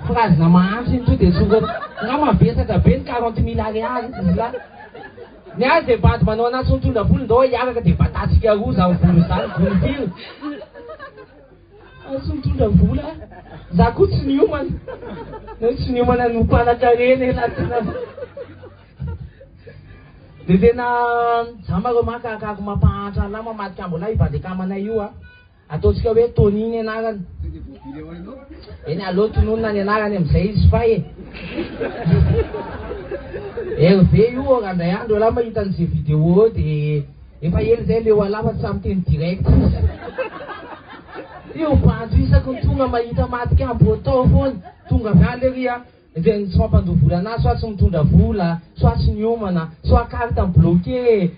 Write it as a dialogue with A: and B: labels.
A: Phrase-na mahantra iny to dia sokatra. Nga mavesatra be ny 40 000 ariary izy lahy. Ny azy dia bandy manao anazy tsy mitondra vola ndao hiaraka dia batatsika roa zany vola zany gony firy. Tsy mitondra vola aho. Za koa tsy niomana. Tsy niomana ny ho mpanan-karena elah tena. Dia tena za mareo maka akako mampahantra anah mamadika ambola i bandy akamanay io a. Ataontsika hoe Tony ny anarany. Eny aleo tononina ny anarany amin'izay izy fa e. Hervé io raha indray andro ialahy mahita an'izay vidéo eo dia efa ela izay leo alahy fa tsy sahy miteny direct izy. Io bandy io isaky ny tonga mahita madika amboatao foana, tonga avy any lery a. Dia ny tsy mampandoa vola anahy soit tsy mitondra vola, soit tsy niomana, soit carte mi-bloquer.